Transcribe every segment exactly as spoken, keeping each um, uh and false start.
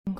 Haimena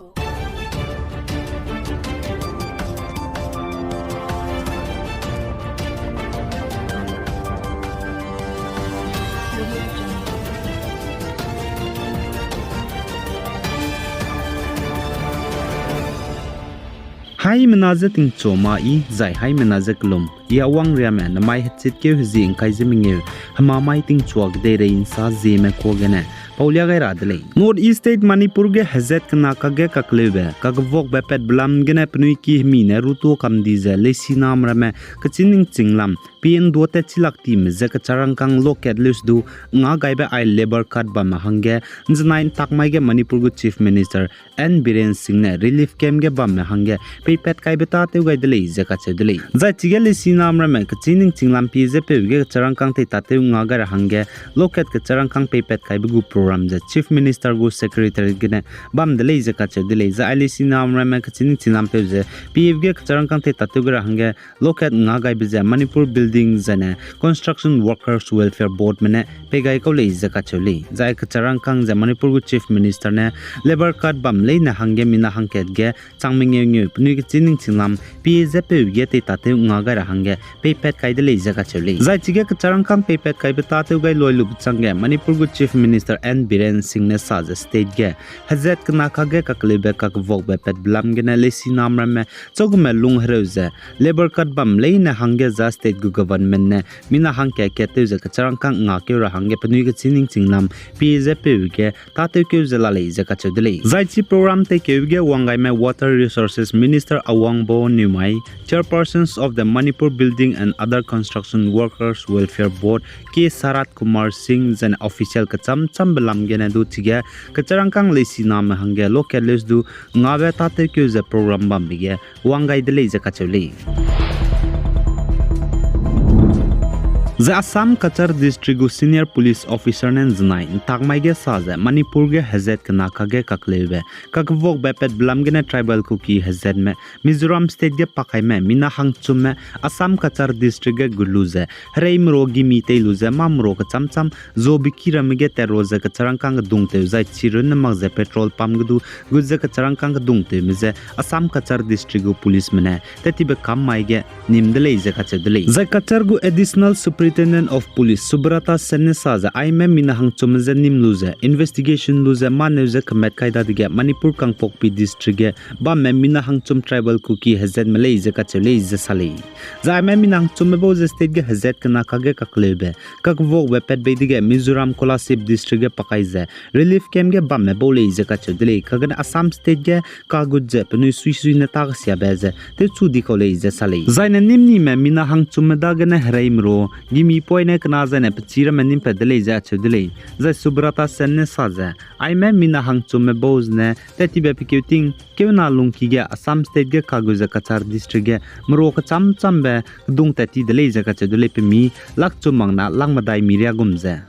je tingchu ma i, zai haimena je kelum. I Awang Riame, namai hechit keu hezi ngkai ze mengeu, hema mai tingchua kedeirei nsa zieme kuâ gene paulia gai ra de lei. North East State Manipur ge hezat kena kage kakleube, kakevuakbe patbe lam gene penui ki hemi ne rutua kam di ze leisinam ramme kechî ningching lam, pie ndua tat chilak time ze kecharangkâng lokat leus du, nga gaibe ai labour card bamme hangge, nzenai ntak mai ge Manipur gu Chief Minister N Biren Singh ne relief camp ge bamme hangge peipat kaibe tâtew gai de lei ze kacheu de lei. Zai chige leisinam ramme kechî ningching lam pie ze peu ge kecharangkâng tei tâtew nga gai ra hangge, lokat kecharangkâng peipat kaibe gu program ze Chief Minister gu secretary gene bam de lei ze kacheu de lei. Zai ai leisinam ramme kechî ningching lam peu ze pie ge kecharangkâng tei tâtew gai ra hangge, lokat nga gaibe ze Manipur Building zaine Construction Workers Welfare Board me ne pei gai kau lei ze kacheu lei. Zai kecharangkâng ze Manipur gu Chief Minister ne labour card bam leine hangge mina hangkat ge chang mengeu ngeu penui kechî ningching lam pie ze peu ge tei tâtew nga gai ra hangge peipat kai de lei ze kacheu lei. Zai chige kecharangkâng peipat kaibe tâtew gai luai lube changge Manipur gu Chief Minister N Biren Singh ne sa ze state ge hezat kena kage kakleube kakevuakbe patbe lam gene leisinam ramme chagume lung hereu ze labour card bam leine hangge za state gu government ne mina hangkat kat tew ze kecharangkâng ngakeu ra hangge penui kechî ningching lam pie ze peu ge tâtewkeu ze la lei ze kacheu de lei. Zai chi program teikeu ge wanggaime Water Resources Minister Awangbo Newmai, Chairpersons of the Manipur Building and Other Construction Workers Welfare Board, K Sarat Kumar Singh, zaine official kecham chambe lam gene du chige kecharangkâng leisiname hangge lokat leus du ngabe tâtewkeu ze program bambe ge wang gai de lei ze kacheu lei. Zai Assam Cachar District gu senior police officer ne nzenai ntak mai ge sa ze Manipur ge hezat kena kage kakleube, kakevuakbe patbe lam gene tribal Kuki hezatme Mizoram state ge pakaime mina hangchumme Assam Cachar District ge gu lu ze, hereime ru gimi tei lu ze mâ meru kecham cham, zobe ki ramme ge tat ra ze kecharangkâng kedungtew zai chirunne mak ze petrol pump ge du gut ze kecharangkâng kedungtewme je Assam Cachar District gu policeme ne tat tibe kam mai ge nîm de lei ze kacheu de lei. Zai Cachar gu Additional Superintendent of Police Subrata Sen ne sa ze aime mina hangchumme je nîm lu ze investigation lu ze mâneu ze kemat kai dadege Manipur Kangpokpi District ge bamme mina hangchum tribal Kuki hezatme lei ze kacheu lei ze sa lei. Zai aime mina hangchumme bau ze state ge hezat kena kage kakleube, kakevuakbe pat bei dege Mizoram Kolasib District ge pakai ze relief camp ge bamme bau lei ze kacheu de lei. Kagene Assam state ge kagut ze penui suisui ne ta kesiabe ze tewchu di kau lei ze sa lei. Zaine nîm nime mina hangchumme dagene hereime ru gimi poine kena zaine pechî ramme nîm pat de lei ze acheu de lei. Zai Subrata Sen ne sa ze, aime mina hangchumme bau zene tat tibe pekeu ting keuna lungki ge Assam state ge kagut ze Cachar District ge meru kecham chambe kedung tat ti de lei ze kacheu de lei, pemi lakchum mak na lak medai mi riagum ze.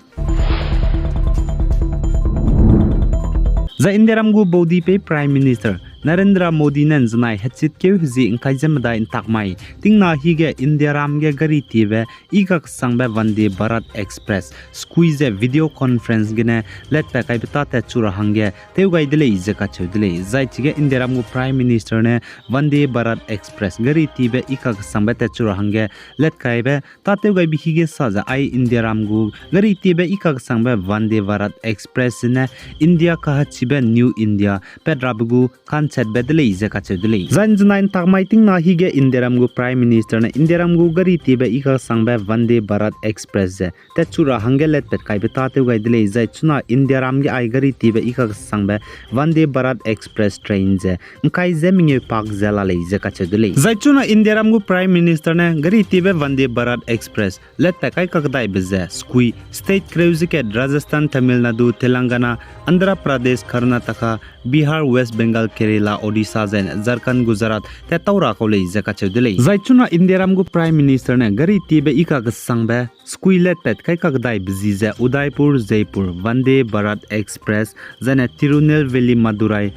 Zai Indiaram gu baudipei Prime Minister Narendra Modi ne nzenai hechitkeu hezi ngkai ze medai ntak mai tingna hige Indiaram ge gari tiebe i kaksangbe Vande Bharat Express skui ze video conference gene letpat kaibe ta tatchu ra hangge tew gai de lei ze kacheu de lei. Zai chige Indiaram gu Prime Minister ne Vande Bharat Express gari tiebe i kaksangbe tatchu ra hangge let kaibe tâtew gaibe hige sa ze ai Indiaram gu gari tiebe i kaksangbe Vande Bharat Express ne India kahachibe New India pat rabe gu kanchetbe de lei ze kacheu de lei. Zai nzenai ntak mai tingna hige Indiaram gu Prime Minister ne Indiaram gu gari tiebe i kaksangbe Vande Bharat Express ze tatchu ra hangge letpat kaibe tâtew gai de lei. Zai chuna Indiaram ge ai gari tiebe i kaksangbe Vande Bharat Express train ze ngkai ze mengeu pak ze la lei ze kacheu de lei. Zai chuna Indiaram gu Prime Minister ne gari tiebe Vande Bharat Express letpat kai kakdaibe ze skui state kereu ze kat Rajasthan, Tamil Nadu, Telangana, Andhra Pradesh, Karnataka, Bihar, West Bengal, Kerala, Odisha zaine Jharkhand, Gujarat tat tau ra kau lei ze kacheu de lei. Zai chuna Indiaram gu Prime Minister ne gari tiebe i kakesangbe skui letpat kai kakdaibe zi ze Udaipur, Jaipur, Vande Bharat Express, zaine Tirunelveli, Madurai,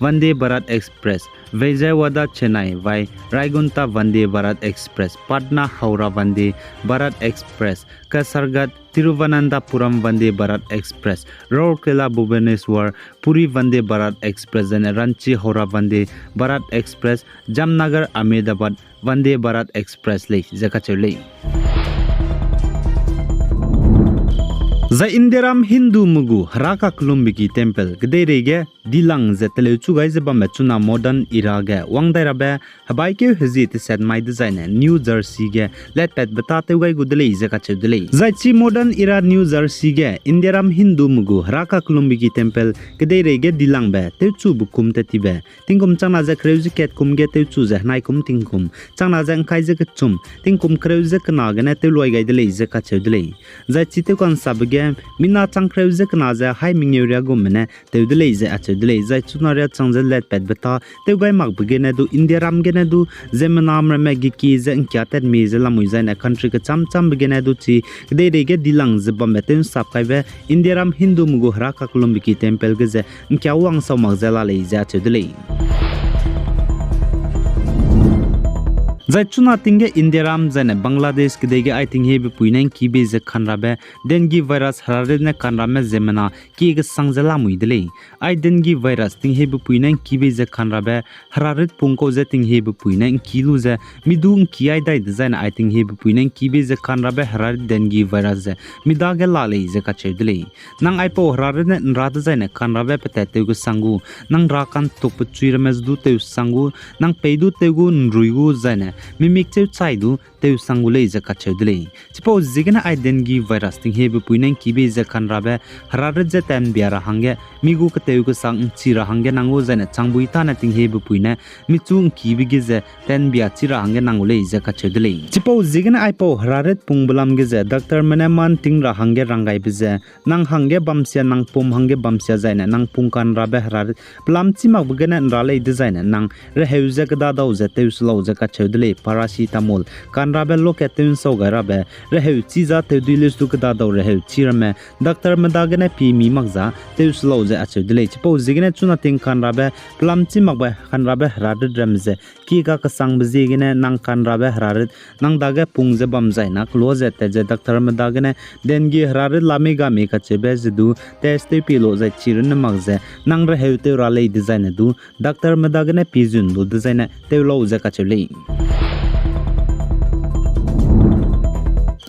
Vande Bharat Express, Vijayawada Chennai via Raigunta Vande Bharat Express, Patna Howrah Vande Bharat Express, Kasaragod Thiruvananthapuram Vande Bharat Express, Rourkela Bhubaneswar Puri Vande Bharat Express zaine Ranchi Howrah Vande Bharat Express, Jamnagar Ahmedabad Vande Bharat Express lei ze kacheu lei. Zai Indiaram Hindume gu Herakaklumbeki Temple kedeirei ge dilang ze teleuchu gai ze bambe chuna modern era ge wang dai rabe hebaikeu hezie teset mai dezaine New Jersey ge latpatbe tâ tew gai gu de lei ze kacheu de lei. Zai chi modern era New Jersey ge Indiaram Hindume gu Herakaklumbeki Temple kedeirei ge dilangbe tewchube kum tat tibe tingkum changna ze kereu ze kat kum ge tewchu ze henai kum tingkum changna ze ngkai ze kechum tingkum kereu ze kena gene tewloi gai de lei ze kacheu de lei. Zai chi tewkansabe ge mina chang kereu ze kena ze hai mengeu riagum mene tew de lei ze acheu de lei. Zai chuna riachang ze latpatbe tâ tew gai makbe gene du Indiaram gene du ziemmename ramme geki ze ngkia tatmi ze lamui zaine country kecham chambe gene du chi kedeirei ge dilang ze bambe tew'nsap kaibe Indiaram Hindume gu Herakaklumbeki Temple ge ze ngkia wang sau mak ze la lei ze acheu de lei. Zai chuna ting ge Indiaram zaine Bangladesh kedei ge ai tinghebe pui ne ngkîbe ze kanrabe dengue virus herarit ne kanrame ziemmena kie kesang ze lamui de lei. Ai dengue virus tinghebe pui ne ngkîbe ze kanrabe herarit pungkau ze tinghebe pui ne ngkî lu ze mi du ngkî ai dai dezaine ai tinghebe pui ne ngkîbe ze kanrabe herarit dengue virus ze mi dage la lei ze kacheu de lei. Nang aipau herarit ne nra dezaine kanrabe petat tew kesang gu, nang ra kantukpechui ramme ze du tewsang gu, nang pei du tew gu nrui gu zaine mimik cheu chai du tewsang gu lei ze kacheu de lei. Chipau ziegene ai dengue virus tinghebe pui ne ngkîbe ze kanrabe herarit ze tanbia ra hangge mi gu ketew kesang ngchi ra hangge nang gu zaine changbui tâne tinghebe pui ne michu ngkîbe ge ze tanbia chi ra hangge nang gu lei ze kacheu de lei. Chipau ziegene aipau herarit pungbe lam ge ze doctorme ne mâ nting ra hangge ranggaibe ze nang hangge bamsia, nang pum hangge bamsia zaine nang pung kanrabe herarit pelam chî makbe gene nra lei dezaine nang reheu ze kedadau ze tewse lau ze kacheu de lei. Paracetamol kanrabe lokat tew'nsau gai rabe reheu chî za tewdui lei du kedadau reheu chî ramme doctorme dagene pie mi mak za tewse lau ze acheu de lei. Chipau ziegene chuna ting kanrabe pelam chî makbe kanrabe herarit ramme ze kie kakesangbe ziegene nang kanrabe herarit nang dage pung ze bam zaina kelo ze tat ze doctorme dagene dengue herarit la mei ga mei kacheube ze du test tewpie lu zai chi runne mak ze nang reheu tew ra lei dezaine du doctorme dagene piezun lu dezaine tew lau ze kacheu lei.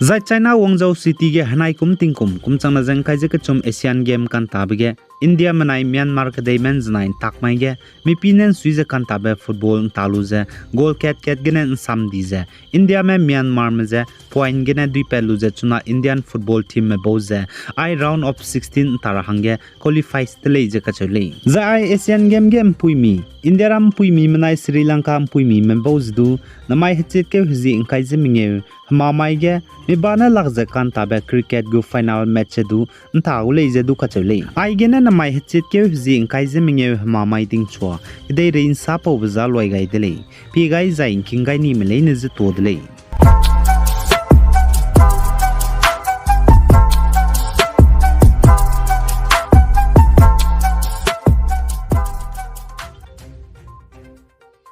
Zai China Guangzhou City ge henai kum tingkum kum changna ze ngkai ze kechum Asian Game kantabe ge Indiame nai Myanmar kedeimen zenai ntak mai ge mipî ne nsui ze kantabe football nta lu ze goal kat kat gene nsam di ze Indiame Myanmarme ze point gene duipat lu ze chuna Indian football teamme bau ze ai round of sixteen nta ra hangge qualify te lei ze kacheu lei. Zai ai Asian Game ge mpuimi, Indiaram mpuimi menai Sri Lanka mpuimime bau ze du, namai hechitkeu hezie ngkai ze mengeu hema mai ge, miba ne lak ze kantabe cricket gu final match ze du nta gu lei ze du kacheu lei. Aigene namai hechitkeu hezie ngkai ze mengeu hema mai dingchua kedeirei nsapaube za luai gai de lei. Pie gai zai ngking gai nime leine ze tuâ de lei.